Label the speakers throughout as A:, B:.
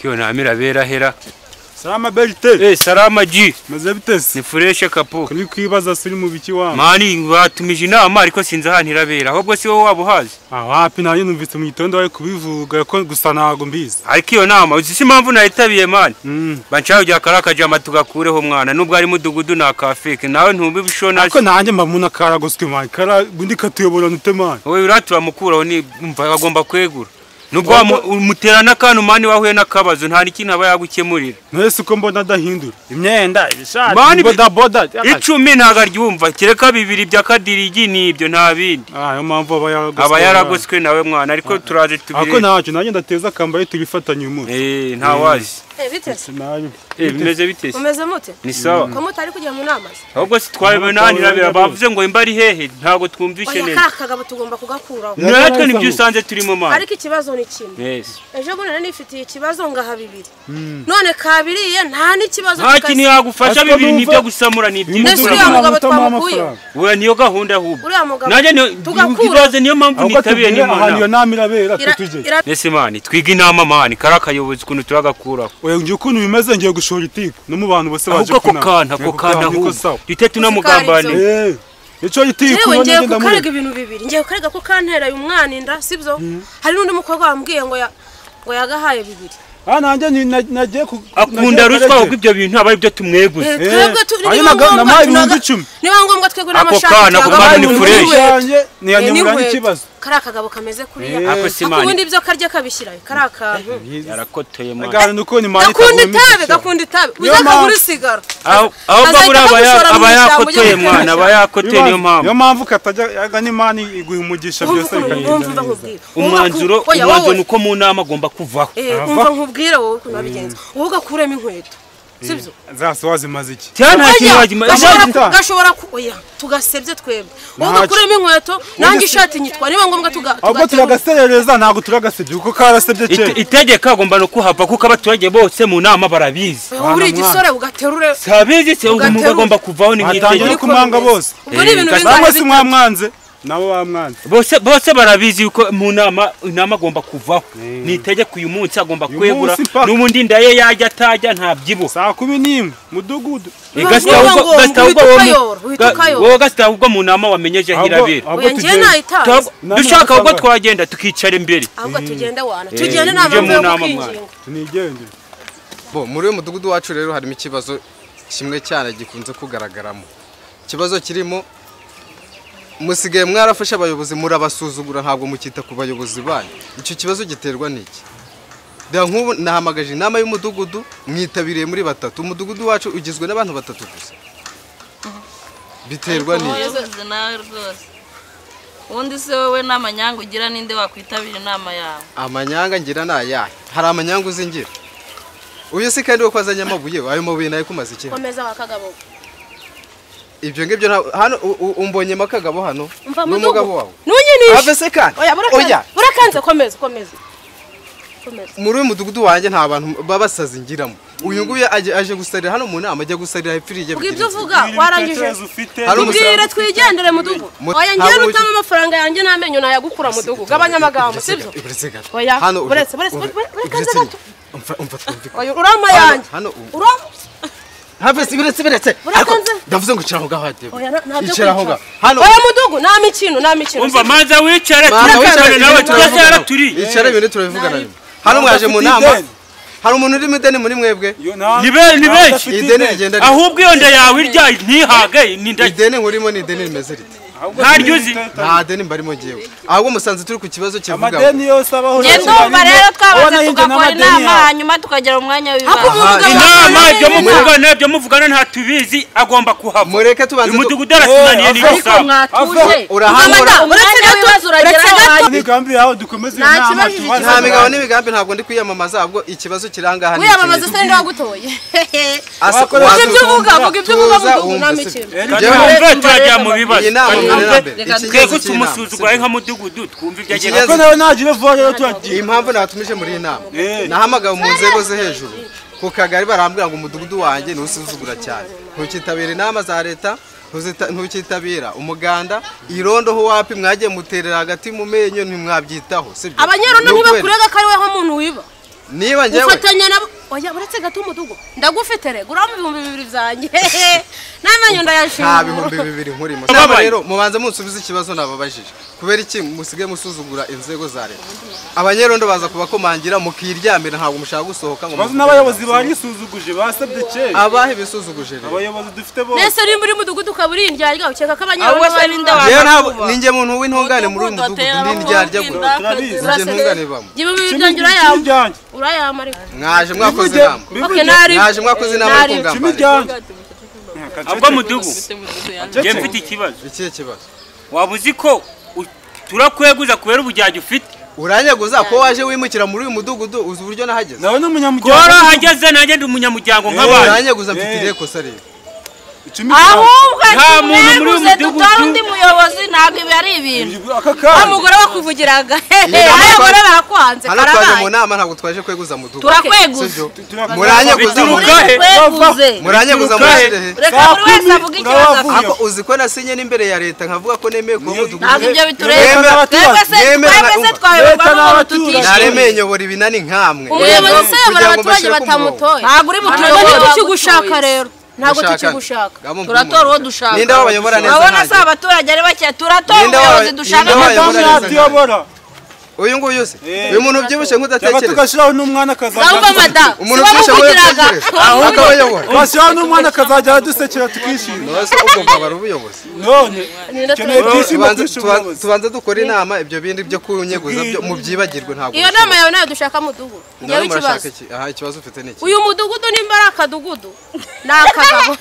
A: Kiyo namira bera hera.
B: Salama Berite.
A: Salama G.
B: Maze bitese.
A: Ni fresh kapo.
B: Kuri kwibaza suri mu biki wa.
A: Mani batumije inama ariko sinzi ahantu irabera. Ahubwo si wowe wabuhazi.
B: Ah wapi nayo numvise mu gitondo bari kubivuga ko gusa ntago mbizi.
A: Ariko iyo nama uzi si impamvu nayitabiye mani. Bancaye ujya karaka jama tugakureho mwana nubwo ari mudugudu na kafeke nawe ntumbi bishona.
B: Ariko nanjye mbamuna karagoswe mani kara bundi katuyobora nute mani.
A: Wowe uratura ni umva bagomba kwegura. Nubwo umutera n'akantu mani wahuye n'akabazo nta n'ikintu aba yagukemurira.
B: Mwese uko mbona adahindura imyenda ibishati boda boda
A: 10 ntago aryumva kireka bibiri bya kadirigi nibyo nta bindi.
B: Ah yo mpamvu
A: aba yaragoswe nawe mwana ariko turaje tubiri.
B: Ako ntacyo nanjye ndateza akambaye tubifatanye uyu munsi.
A: Nta wazi.
C: Bitese.
A: Bimeze bitese.
C: Umeze mute?
A: Ni sawa.
C: Ko mutari kujya mu nama se?
A: Ahubwo si twabibona nirabira bavuze ngo imba ari hehe ntago twumvishe neza.
C: Oya kagabo tugomba kugakuraho.
A: Natwe nibyo usanze turimo mwana.
C: Ariko ikibazo ni kimwe.
A: Yes.
C: Ejo bundi nifitiye ikibazo ngaha bibiri. None kabiriye nta n'ikibazo
A: kikazi. Nta kintu yagufasha bibiri nibyo gusamura nibyo.
C: Uriya mugabo twamukuye.
A: Oya niyo gahunda ahubwo.
C: Uriya mugabo.
A: Nanjye tugakura niyo mpamvu nitabiye ni
B: mana. Iyo nama irabera tutuje.
A: Nese mani twiga inama mani karakayobozi kuntu turagakuraho.
B: Oya ngiye ukuntu bimeze ngiye gushora itiko no mu bantu bose baje
A: kuna. Ako kana ahubwo. Dite tunamugambane.
B: Ico itiko
C: ngiye kukarega ibintu bibiri. Ngiye kukarega ko kantera uyu mwana inda sibyo? Hari n'undi mukobwa wambwiye ngo yagahaye bibiri.
B: Ah nanjye nagiye
A: akunda ruswa ahubwo ibyo bintu aba ibyo tumweguze.
C: Twebwe niba ngombwa twebwe n'amashati
A: ako kana ni fresh.
B: Ni ikibazo.
C: Kari akagabo kameze kuriya.
A: Ako simani.
C: Akundi ibyo karya kabishyirayo kari akantu.
A: Yarakotoye mwana.
B: Gari nuko ni mani.
C: Gakunda itabe. Uzakagura isigara.
A: Ahubwo buri aba yakotoye mwana aba yakotoye niyo mpamvu.
B: Niyo mpamvu katajya yaga ni mani iguha umugisha byose bikagenda.
A: Umwanzuro nuko mu nama agomba kuvaho.
C: Umva nkubwire wowe ukuntu wabigenza. Wowe ugakuremo inkweto. Sibyo?
B: Zase wazimaze iki?
A: Cyane nta kintu
C: gashobora oya tugasebye twebwe. Wowe ugakuremo inkweto nanjye ishati nyitwa niba ngombwa
B: ahubwo turagaserereza ntago turagasebye kuko karasebye cyane.
A: Itegeka agomba no kuhava kuko abaturage bose mu nama barabizi.
C: Uri igisore ugaterure.
A: Sabizi se umuntu agomba kuvaho ni
B: nk'itegeko kumanga bose.
C: Ubwo ni ibintu
B: bingahe? Bamwe mwamwanze nabo bamwanze.
A: Bose barabizi yuko mu nama inama agomba kuvaho. Ni itegeko uyu munsi agomba kwegura n'ubundi ndaye yajya atajya ntabyibuha.
B: Saa 11 mudugudu.
A: Wowe Gasita ubwo mu nama wamenyeje hirabera. Dushaka ubwo twagenda tukicara imbere.
C: Ahubwo tugenda wana. Tugende nta mpamvu yo kwinginga.
B: Tunigende.
D: Bo muri uyu mudugudu wacu rero harimo ikibazo kimwe cyane gikunze kugaragaramo. Ikibazo kirimo musigaye mwarafashe abayobozi murabasuzugura ntabwo mukita ku bayobozi banyu. Icyo kibazo giterwa n'iki? Da nkubu nahamagaje inama y'umudugudu mwitabiriye muri batatu. Umudugudu wacu ugizwe n'abantu batatu gusa. Biterwa n'iki?
E: Nawe rwose. Ubundi se wowe n'amanyanga ugira ninde wakwitabira inama yawe?
D: Amanyanga ngira nayahe? Hari amanyanga uzingira? Uyu se kandi wo kwazanye amabuye, ayo mabuye nayo kumaze iki?
C: Komeza wakagabo.
D: Ibyo ngibyo hano umbonye makagabo hano n'umugabo wawe.
C: Nunyinisha.
D: Ave se kandi.
C: Oya burakanze. Burakanze komeza komeza.
D: Muri uyu mudugudu wanjye nta bantu babasazi ngiramo. Uyu nguyu aje gusarira hano mu nama ajya gusarira hepfiriye.
C: Ubwo uvuga warangije. Ubwire twigendere mudugu. Oya ngiye rutama amafaranga yanjye namenyo nayagukura mudugu. Gabanya amagambo sibyo? Oya buretse buretse gato.
D: Umva twumvike.
C: Oya urama yanjye. Urama.
D: Have si biretse biretse. Ndavuze ngo icaraho gaho hate. Icaraho gaho. Hano.
C: Oya mudugu nta mikino nta mikino.
A: Umva manza wicare turakana nawe twese yaraturi.
D: Icare ibintu turabivugana nyuma. Hano mwaje mu nama. Hari umuntu uri mu ideni muri mwebwe?
A: Ni benshi.
D: Ideni rigenda.
A: Ahubwo iyo nda yawe irya ntihage ni nda.
D: Ideni nkurimo ni ideni rimeze rite?
A: Ntaryo uzi.
D: Nta deni mbarimo ngiyewe. Ahubwo musanze turi ku kibazo kivuga.
B: Amadeni yose abaho.
E: Nge ndumva rero twabanza tugakora inama hanyuma tukagera umwanya w'ibibazo.
A: Inama ibyo muvugana nta tubizi agomba kuhava.
D: Mureke tubanze.
A: Umudugudu aratunaniye ni
E: gusa. Mwatuje.
D: Urahamura.
E: Uretse gato uragera.
B: Imigambi yawe dukomeze inama.
D: Nta migabo n'imigambi ntabwo ndi kwiyamamaza ahubwo ikibazo kiranga hano.
C: Wiyamamaza se ninde wagutoye? Vuga ibyo uvuga, vuga ibyo uvuga mudugudu nta mikino.
A: Turajya mu bibazo. Twebwe tumusuzugura nka mudugudu twumva ibyo agiye.
B: Ko nawe nagire vuba rero turagiye.
D: Impamvu natumije muri iyi nama nahamagawe mu nzego zo hejuru ku kagari barambwira ngo umudugudu wanjye ntusuzugura cyane ntukitabira inama za leta ntukitabira umuganda irondo ho wapi mwagiye muterera hagati mu menyo ntimwabyitaho sibyo.
C: Abanyerondo ntibakurega ko ari weho muntu wiba.
D: Niba njyewe
C: ufatanya nabo. Oya uretse gato umudugu ndagufite rego urama 2000 byanjye namenye ndayashima.
D: Nta 2000 nkurimo. Nama rero mubanze munsubize ikibazo nababajije. Kubera iki musigaye musuzugura inzego za leta? Abanyerondo baza kubakomangira mukiryamira ntabwo mushaka gusohoka ngo
B: bazi n'abayobozi banyisuzuguje basabye kera.
D: Abahe bisuzuguje rero?
B: Abayobozi dufite bose.
C: Nese uri muri mudugudu ukaba uri indyarya ukeka ko abanyerondo
E: bari
D: ntabwo ninjye muntu w'intungane muri uyu mudugudu ndi indyarya gusa. Ninjye ntungane bamwe.
C: Ibihumbi byanjye urayama. Urayama ariko.
D: Mwaje mwakoze inama. Mwaje mwakoze inama yo kungambana.
A: Abwo mudugu. Nje mfite ikibazo.
D: Ikihe kibazo?
A: Waba uzi ko turakweguza kubera ubujyaje ufite?
D: Uranyaguza ko waje wimukira muri uyu mudugudu uzi uburyo nahageze?
B: Nawe ni umunyamuryango.
A: Ko warahageze nanjye ndi umunyamuryango nk'abandi.
D: Uranyaguza mfite irihe kosa rero?
E: Ahubwo tumweguze dutora undi muyobozi ntabwo ibi ari ibintu.
C: Wa mugore wakuvugiraga abagore barakwanze
D: karabaye. Hano twaje mu nama ntabwo twaje kweguza mudugudu.
E: Turakweguza.
D: Muranyaguza muranyaguza mushire.
E: Reka buri wese avuge ikibazo afite.
D: Ako uzi ko nasinye n'imbere ya leta nkavuga ko nemeye kuba mudugudu.
E: Ntabwo ibyo bitureba. Twebwe se twayoborwa n'umuntu tutishimiye.
D: Naremeye nyobora ibinani nkamwe.
C: Umuyobozi se yobora abaturage batamutoye.
E: Ntabwo uri butuyobore.
C: Ntabwo rero. Ntabwo tukigushaka.
E: Turatora uwo dushaka.
D: Ninde wabayobora neza?
E: Urabona se abaturage ari bake turatora umuyobozi dushaka.
B: Madamu
D: Uyu nguyu se? Uyu muntu ubyibushye nk'udatekereza.
B: Tugashyiraho n'umwana akazajya.
D: Umuntu ubyibushye nk'udatekereza. Akabayobora.
B: Tugashyiraho n'umwana akazajya adusekera tukishima.
D: Nose ubwo bwaba ari ubuyobozi.
B: None keneye ibyishimo byinshi ubuyobozi.
D: Tubanze dukora inama ibyo bindi byo kunyeguza byo mubyibagirwe ntabwo.
C: Iyo nama yawe nayo dushaka mudugudu. Ngewe ikibazo.
D: Aha ikibazo ufite ni iki?
C: Uyu mudugudu nimba ari akadugudu ni akagabo.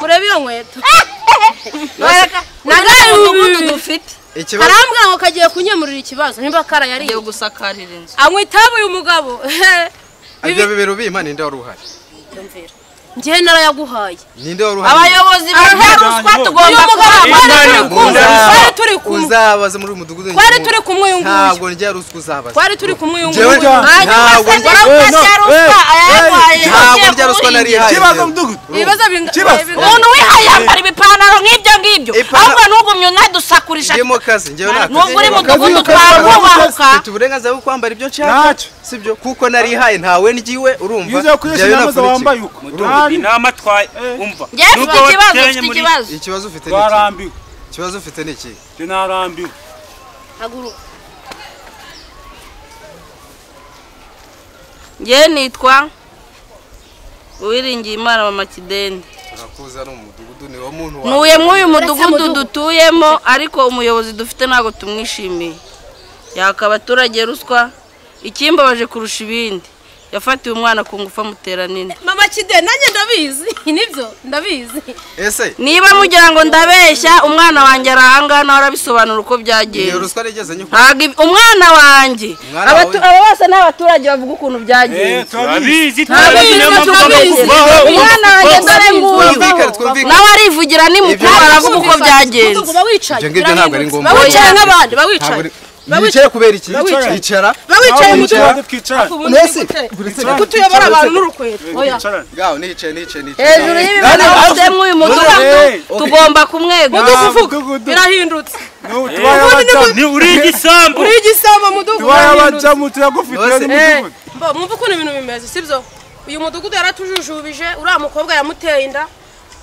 C: Murebe iyo nkweto.
E: Nagaye umudugudu dufite.
C: Arambwira ngo kagiye kunyemurira ikibazo nimba karayariye
E: yo gusakarira inzu.
C: Anywa itabi uyu mugabo.
D: Ibyo bibero bimpa ninde wari uhari?
C: Ndumvira. Njye narayaguhaye.
D: Ninde wari uhari?
E: Abayobozi barya ruswa tugomba kubaha.
C: Turi kumwe.
D: Uzabaza muri umudugudu.
C: Twari turi kumwe uyu nguyu.
D: Ntabwo njya ruswa uzabaza.
C: Twari turi kumwe uyu nguyu.
D: Ntabwo njya ruswa narihaye.
B: Ikibazo mudugudu.
C: Ibibazo binga.
E: Umuntu wihaye yambara ibipantaro nk'ibyo ngibyo. Ahubwo ntugumye unadusakurisha.
D: Ndi mu kazi njyewe nta kazi.
E: Nubwo uri mudugudu twakubahuka.
D: Mfite uburenganzira bwo kwambara ibyo nshaka. Sibyo kuko narihaye ntawe ngiwe urumva.
A: Inama twaye umva.
E: Nubwo ikibazo
D: ikibazo ufite ni iki? Ikibazo ufite ni iki?
B: Njye narambiwe.
C: Haguruka.
E: Njye nitwa Uwiringiyimana Mama Kidende.
D: Turakuza no mu mudugudu ni wo muntu wawe.
E: Ntuye mw'uyu mudugudu dutuyemo ariko umuyobozi dufite ntabwo tumwishimiye. Yaka abaturage ruswa, ikimbabaje kurusha ibindi. Yafatiwe umwana ku ngufu amutera nini.
C: Mama Kidende nanjye ndabizi nibyo ndabizi.
D: Ese
E: niba mugira ngo ndabeshya umwana wanjye arahanga nawe arabisobanura uko byagenze.
D: Iyo ruswa rigeze nyuko.
E: Ntabwo umwana wanjye aba bose n'abaturage bavuga ukuntu byagenze.
A: Turabizi
E: turabizi. Umwana wanjye dore nguyu. Nawe arivugira ni mukuru aravuga uko byagenze.
D: Ibyo ngibyo ntabwo ari ngombwa.
C: Bawicaye nk'abandi bawicaye.
D: Wicaye kubera iki? Icara.
C: Bawicaye mu Nese kutuyobora abantu n'urukweto. Oya.
D: Gaho nicaye nicaye nicaye.
E: Hejuru y'ibibazo dufite mw'uyu mudugudu tugomba kumweguza.
C: Birahindutse.
A: Ni uri igisambo.
C: Uri igisambo mudugudu.
B: Tubaye abajamu turagufite n'umudugudu.
C: Mbo mwumva ukuntu ibintu bimeze sibyo? Uyu mudugudu yaratujujubije uriya mukobwa yamuteye inda.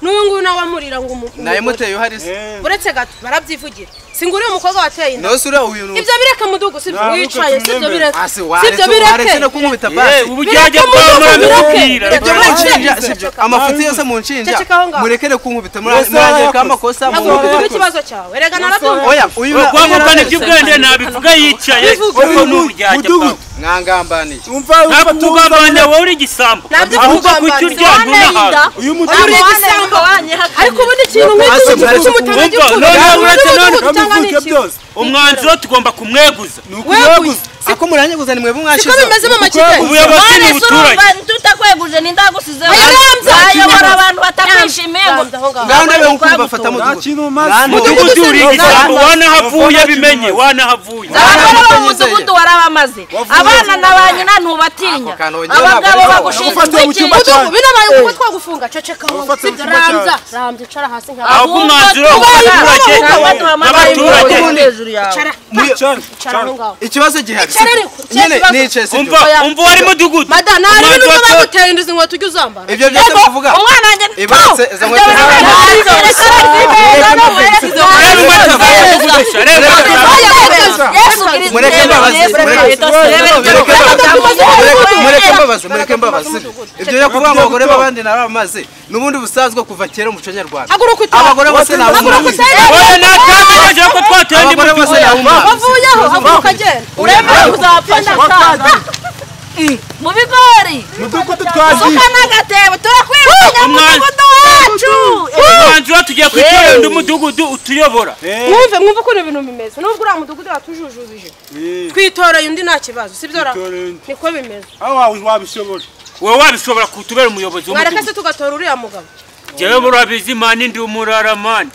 C: N'uyu nguyu nawe amurira ngo
D: nayimuteye uhari se.
C: Uretse gato barabyivugira. Singuri uyu mukobwa wateye inda.
D: Nose uriya uyu
C: ibyo bireka mudugu sibyo wicaye sibyo bireka.
D: Sibyo bireke no kunkubita basi.
A: Ubujyaje bw'amara
D: ibyo munshinja sibyo amafuti yose munshinja murekere kunkubita murangeka amakosa
C: mu ikibazo cyawe. Erega narabyumva.
D: Oya uyu
A: kwamukana iby'ubwende nabivuga yicaye kuko n'ubujyaje bwawe.
D: Mwangambaniye.
B: Umva
A: umva wowe uri igisambo. Ahubwo kuki urya ntunahaga.
B: Uyu mudugudu
C: uri igisambo. Ariko ubundi ikintu nk'iki cy'umutana
A: gicucu. Umwanzuro tugomba kumweguza.
B: Weguza.
D: Ako muranyeguza ni mwebwe mwashize.
C: Siko bimeze mama Kidende.
A: Ubuyobozi ni ubuturage.
E: Tutakweguje nindagusizeho. Ayobora abantu batakwishimiye ngo
D: ngaho ndabe nkumva fata mudugudu.
A: Mudugudu uri igisambo wanahavuye bimenye wanahavuye.
E: Abagore bo mu mudugudu warabamaze. Abana na ba nyina ntubatinya. Abagabo bagushinzwe iki?
C: Mudugudu binabaye kuko twagufunga ceceka wowe. Sibyo ramza. Ramza icara hasi nka.
A: Ahubwo umwanzuro w'abaturage.
E: Hejuru yawe.
C: Icara.
D: Ikibazo gihari.
C: Icara ariko
D: Nyine nicaye sibyo.
A: Umva wari mudugudu.
C: Mada nta bintu byo baguteye inda izi nkweto ujya uzambara.
D: Ibyo byose muvuga.
E: Umwana wanjye
D: Ibaretse izo nkweto. Mureke mbabazi, mureke mbabazi. Ibyo yo kuvuga ngo abagore b'abandi narabamaze n'ubundi busanzwe kuva kera umuco nyarwanda. Abagore bose nabumwe.
A: Oya natamenye ko twateye indi
D: mudugudu.
C: Bavuyeho haguruka genda.
E: Uremera kuzapfa ndakaza. Mu bigori.
B: Mudugudu twagiye.
E: Suka n'agatebo turakwirukanya mu mudugudu wacu.
A: Umwanzuro tugiye kwitorera undi mudugudu utuyobora.
C: Mwumve ukuntu ibintu bimeze. Nubwo uriya mudugudu watujujubije. Twitoreye undi nta kibazo, sibyo ra? Niko bimeze.
B: Aho wabishobora.
A: Wowe wabishobora kutubera umuyobozi w'umudugudu.
C: Mwareka se tugatora uriya mugabo.
A: Jewe murabizi mani ndi umurara mani.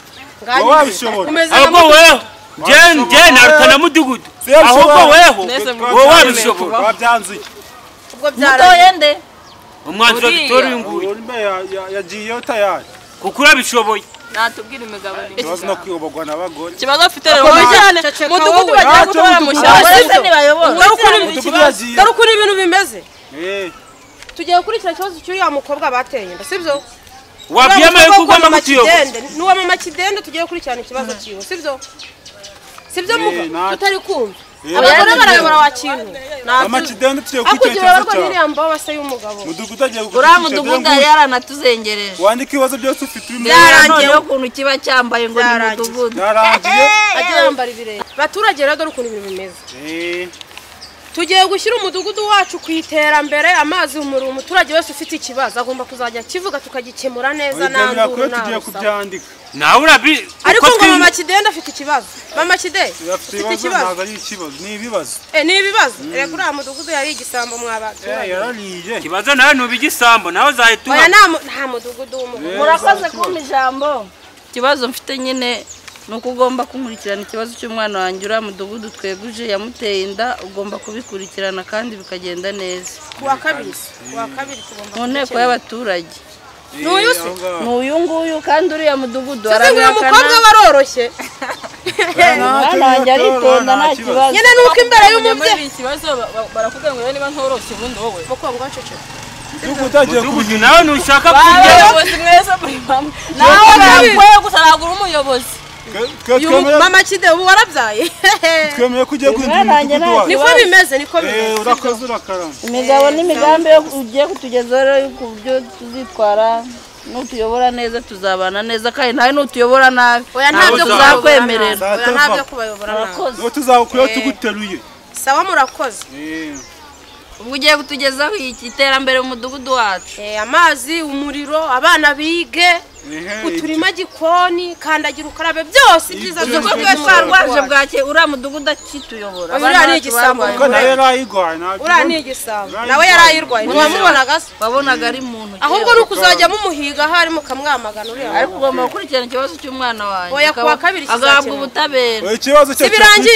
B: Wowe wabishobora.
A: Ahubwo weho je naruta na mudugudu. Ahubwo weho wowe wabishobora.
B: Wabyanzuye.
C: Ubwo byaraye.
E: Nde?
A: Umwanzuro dutora uyu nguyu.
B: Yagiyeyo tayari.
A: Kuko urabishoboye.
F: Natubwira imigabo ni
B: ikibazo no kwiyoborwa n'abagore.
F: Ikibazo afite rero cyane mudugudu bagiye gutora mushyashya
E: ntibayobora.
C: Dore ukuntu ibintu bimeze. Tugiye gukurikira ikibazo cy'uriya mukobwa bateye inda, sibyo?
A: Wabyemeye ko ugomba kutuyobora.
C: N'uwa mama Kidende tugiye gukurikirana ikibazo cyiwe, sibyo? Sibyo muga tutari kumva. Abagore barayobora wa kintu.
B: Mama Kidende tugiye gukurikirana ikibazo
C: cyawe. Akugera barwa base y'umugabo.
B: Mudugudu agiye
E: gukurikirana. Uriya mudugudu yari yaranatuzengereje.
B: Wandika ibibazo byose ufite
E: ubimenya. Byarangiye ukuntu kiba cyambaye ngo ni mudugudu.
B: Byarangiye.
C: Agiye yambara ibirenge. Baturage rero dore ukuntu ibintu bimeze. Tugiye gushyira umudugudu wacu ku iterambere, amazi, umuriro, umuturage wese ufite ikibazo agomba kuzajya akivuga tukagikemura neza nta nduru nta
B: kubyandika.
A: Nawe urabi
C: ariko ngo mama Kidende afite ikibazo. Mama Kidende
B: afite ikibazo. Ntabwo ari ikibazo, ni ibibazo.
C: Ni ibibazo. Reka uriya mudugudu yari igisambo mwabaturage.
B: Yarariye.
A: Ikibazo nawe nuba igisambo nawe uzayitura.
C: Oya nta mudugudu w'umugabo.
E: Murakoze kumpa ijambo. Ikibazo mfite nyine nuko ugomba kunkurikirana ikibazo cy'umwana wanjye uriya mudugudu tweguje yamuteye inda, ugomba kubikurikirana kandi bikagenda neza.
C: Kuwa kabiri tugomba
E: mu nteko y'abaturage.
C: N'uyu se?
E: N'uyu nguyu kandi uriya mudugudu
C: arabihakana. Umukobwa waroroshye.
E: Umwana wanjye aritonda nta kibazo.
C: Nyine nuko imbere y'umubyeyi
F: ikibazo barakubwira ngo niba ntoroshye ubundi wowe.
C: Mukobwa waceceka.
A: Mudugudu nawe ntushaka kujya.
F: Abayobozi mwese muri bamwe. Nawe bakwiye gusaragura umuyobozi.
C: Mama Kide ubu warabyaye.
B: Twemeye ko ugiye guhindura umudugudu wacu.
C: Niko bimeze, niko bimeze.
B: Urakoze urakarama.
E: Imigabo n'imigambi yo ugiye kutugezaho rero ku buryo tuzitwara nutuyobora neza tuzabana neza kandi nawe nutuyobora nabi.
C: Oya ntabyo
E: tuzakwemerera.
C: Oya ntabyo kubayobora nabi.
B: Niho tuzakwiye tuguteruye.
C: Sawa murakoze.
E: Ubwo ugiye kutugezaho iki iterambere mu mudugudu wacu.
C: Amazi, umuriro, abana bige, uturima gikoni, kandagira ukarabe byose ibyiza
E: byose. Uko twarwaje bwake uriya mudugudu akituyobora.
C: Uriya ni igisambo.
B: Nawe yarayirwaye.
C: Uriya ni igisambo. Nawe yarayirwaye. Ntiwamubonaga se?
E: Wabonaga ari muntu.
C: Ahubwo ni ukuzajya mumuhiga ahari mukamwamagana uriya.
E: Ariko ugomba gukurikirana ikibazo cy'umwana wanjye.
C: Oya kuwa kabiri
E: agahabwa ubutabera.
B: Ikibazo cye
C: birangiye.